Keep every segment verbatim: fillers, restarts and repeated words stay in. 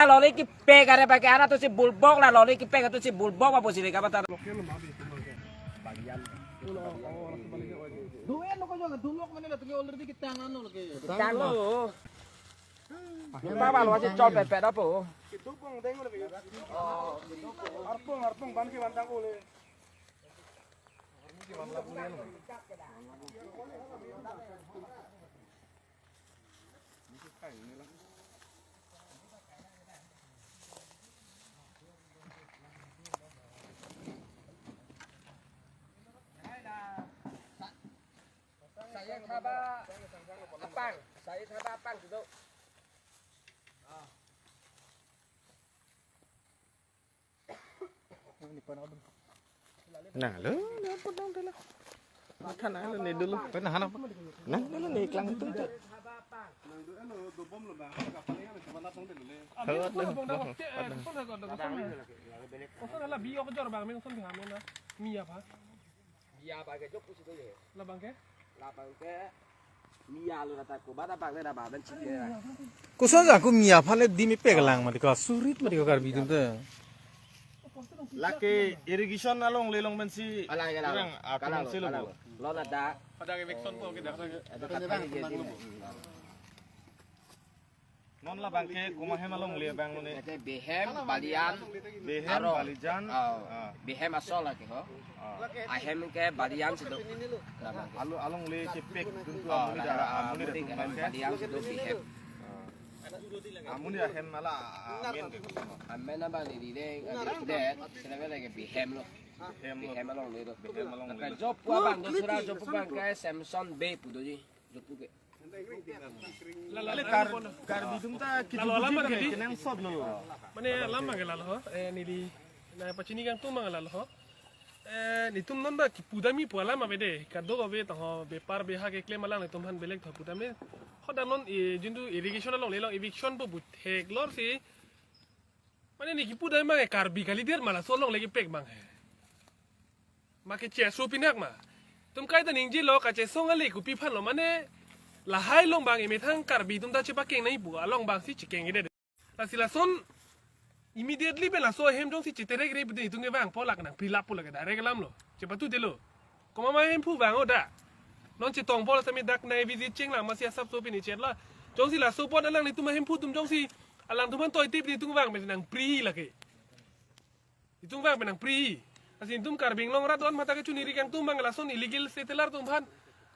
Lori kepek are pakai arat tu si bulbok la, lori kepek tu si bulbok apa sih kaba ta. Dua lo ko jo, dua lo mana lo tu already kita nganu lagi. Tang lo. Kita balu aja copet pet apa? Arpung, arpung ban ki ban tang ule. Saya thaba apang, saya thaba apang dulu. Nang lo, nang pun nang dulu. Mata nang lo ni dulu. Pernah anak? Nang dulu ni kelang itu tu. Hawat lo. Kosong hala bi ok jor bang, meng son kami na. Mia apa? Mia apa ke jok pusi tu ye? Labang ke? Labang ke. Mia lo rata ko bata bang na ba ban chike. Koson ja ko mia aphan le dim ipek lang mati ko surit mati ko Karbi atum te. Lake irrigation along le long pensi. Alang, alang. Kurang, ah, kalang, kurang silo kalang. Lo na da. Pada ke Wexon po ke da. Ada kata ke di. Non labang ke komat hem along le bang lo ne. Ete behem, balian, behem, aro. Balijan. Oh. Ah. Behem asol lake ho. Ah. Ahem ke balian situ. Labang ke. Alo along le kepek dun tu oh, amuni da, amuni da amuni ke tum ahem bang ke. Balian situ behem. Ah. Amuni ahem mala amen ke. Amen abang di di deng, di de, selawe lagi behem lo. Behem lo. Behem along le tu. Behem along le. Job pu abang tu sura job pu abang ke Samson Bey pu doji. Job pu ke. Lale Kar-, Karbi atum ta kitu lalo alam kitu mana ke ni? Kenangsot lo. Mane alam abang ke lalo ho. Eh, neli. Na pachini kangtung abang lalo ho. Eh, netum non ba kipu dami pu alam ave de. Kadokave tang ho bepar beha keklem alang netum aphan belek tho pu dami. Ho dan non, eh, jindu irrigation along le long eviction po but hek lor si. Mane ne kipu dami abang ke Karbi kalidet ma laso along le kepek abang he. Ma ke cheso pinak ma. Itum kaita ningje lo kachesong ale kopi aphan lo mane lahai along abang emethang Karbi atum ta chepakeng nangji pu along abang si chekeng ide. Lasi lason immediately pen laso ahem jongsi cheterek re pu de itum ke vangpo lake nangpri lap po lake direct alam lo. Chepatu de lo. Komat ma hemphu vang o da. Non chetong po la tame dak nai visit cheng lang masi asap so pini chet la. Jongsi laso pon alang netum ahemphu atum jongsi alangtum aphan toitip netum vang pen nangpri lake. Itum vang pen nangpri. Lasi itum Karbi Anglong arat do-an mata kechuniri kangtung abang lason illegal settler atum aphan.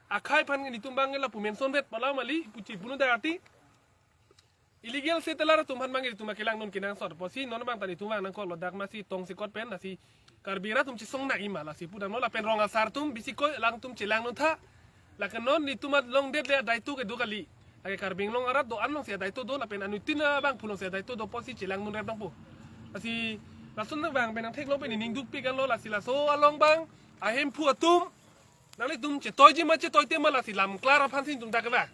Akhai aphan itum abang lapu mention vet pala mali puchi punu dati. Illegal settler atum aphan abang itum akelang non kenangsot. Pusi non abang ta itum vang nangkok lo dak masi tong sikot pen lasi Karbi arat atum chesong nangji ma lasi pudam lo lapen rong asar atum bisi ko alangtum chelang non tha. Lake non netum along det le adai tu ke do kali. Lake Karbi Anglong arat do-an along si adai tu do lapen anuttin abangphu along si adai tu do pusi chelang non rep nangpo. Lasi lason nang vang pen nangthek long pen ning dukpik an lo lasi laso along abang ahemphu atum nanglitum chetoiji ma chetoite ma lasi lam klar aphan si netum dak ke ba.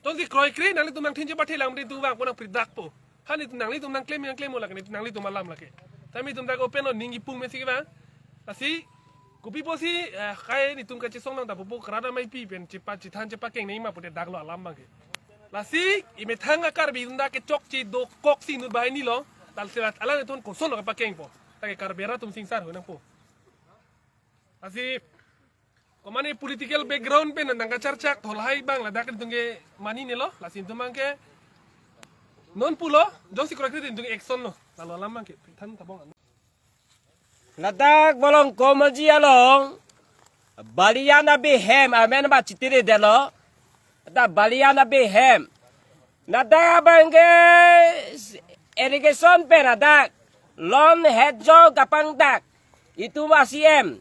Jongsi kroikre nanglitum nangthin chepathelang netum vangpo nangpri dak po. Han netum nanglitum nangklem nangklem mo lake netum nanglitum alam lake. Tame itum dak open lo ning ipung mesi ke ba. Lasi kopi pusi, eh, kai netum kachesong nang ta pupo kerada maipi pen chepa chethan chepakeng nangji ma pute dak lo alam abang ke. Lasi emethang a Karbi atum dak kechokche dokok si inut banghini lo. Lasi la alang netum koson lo kepakengpo. Lake Karbi arat atum singsar ho nangpo. Lasi komat ne political background pen nang kacharchak tholhai abang ladak netum ke mani ne lo, lasi netum abang ke non pulo, jongsi kroikre netum ke action lo, lalo alam abang ke than tabong. Ladak Bolong Komoji along, balian abehem, amen ba chitiri de lo, ladak balian abehem, ladak abang ke irrigation pen ladak lon hejo kapangdak. Itum A-C-M.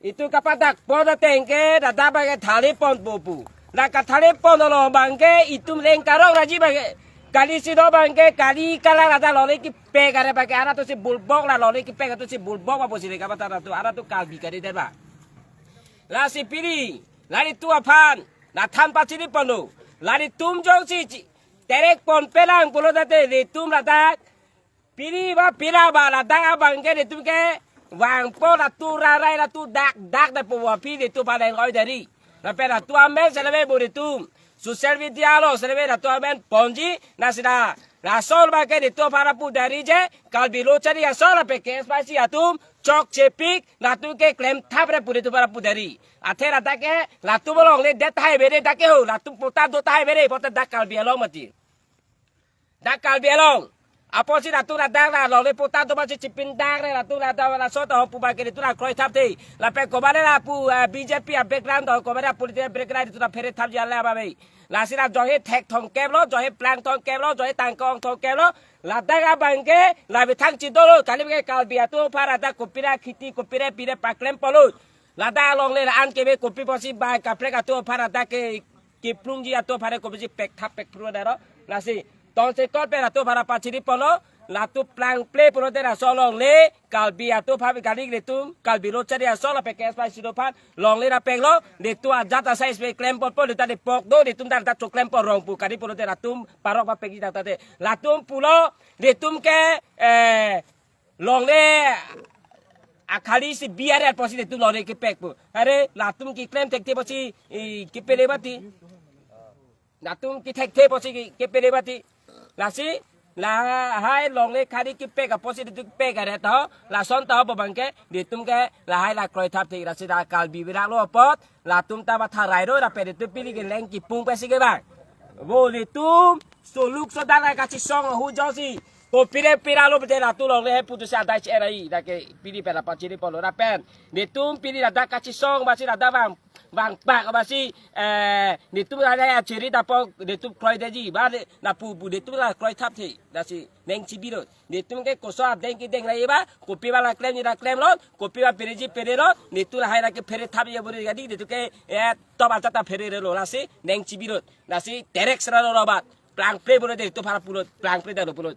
Itum kapadak pon ateng ke ladak abang ke thali pon pupu. La kathali pon along abang ke itum leng karong raji abang ke. Kali si do abang ke kali kalang ladak lori kepek are abang ke arat tu si bulbok la lori kepek tu si bulbok apa sih kaba ta tu arat tu Karbi kalidet ba. Lasi pini, lari tu aphan, la than pachini pon lo. Lari tum jongsi chi-, terek pon pelang pulo tate, le tum ladak, pini ba pira ba ladak abang ke le tum ke, vangpo la tu rarai la tu dak dak da po wa pi le tu paleng oi dari. Lapen la tu amen selebe buri tum. Social media lo selebe la tu amen ponji, na sida Lason abangke netum aphan lapu dari je, Karbi Lo Charli Asong lapen K S Y C atum chokchepik, latum ke klemthap re pu netum aphan lapu dari. Athe ladak ke latum alongle det tahai bere dak ke ho, latum patta do tahai bere, patta dak Karbi Anglong mati. Dak Karbi Anglong. Apotsi latum ladak la longle patta do mati chipindak re, latum ladak lason ta ho pu abangke netum la kroithapthe. Lapen komatne lapu, eh, B J P a-background do, komatne political background netum la pherethapji ala ba be. Lasi la johe thek thomkep lo, johe plang thomkep lo, johe tangka ong thomkep lo. Ladak abangke la methang chidolo, kali ke Karbi atum aphan ladak kopira khiti, kopira pire paklem polo. Ladak alongle la-an keme kopi pusi bang kaprek atum aphan ladak ke kiplungji atum aphan kopi si pekthap pekphru daro. Lasi tongsekot pen atum aphan pachiri polo, latum plangple pulote laso alongle Karbi atum aphan kali netum, Karbi Lo Charli Asong lapen K S Y C atum aphan longle ra peklo, netum ajat asai spe klem ponpo, netum ta depok do, netum ta ta choklem pon rong pu kali pulote latum parok pa pekji dak tate. Latum pulo, netum ke, eh, longle akhali si B R L pusi netum longle kepek pu. Are, latum keklem thekthe pusi, eh, kepele mati. Latum kethekthe pusi ke, kepele mati. Lasi, lahai longle khali kepek apotsi netum kepek are to, lason ta ho abangke, netum ke lahai la kroithapthe, lasi la Karbi bira lo apot, latum ta matha rairo lapen netum pili ke leng kipung pusi ke bang. Bo netum soluk sodak la kachesong ahu josi. Kopire pira lo bete latum longle he putusi adai che rai, dak ke pili pen la pachiri polo lapen. Netum pili ladak kachesong pusi ladak bang, bang pak pusi, eh, netum la ya chiri dapok, netum kroidetji, ba ne, lapu pu netum la kroithapthe, lasi neng chibirot. Netum ke koso adeng kedeng ra ba, kopi ba la klemji la klemlo, kopi ba pereji perelo, netum lahai la ke pherethapji bore gadi, netum ke, eh, top ajat ta pherelo, lasi neng chibirot. Lasi terek sera lo robat. Plangple pulote netum aphan pulo, plangple dalo pulo.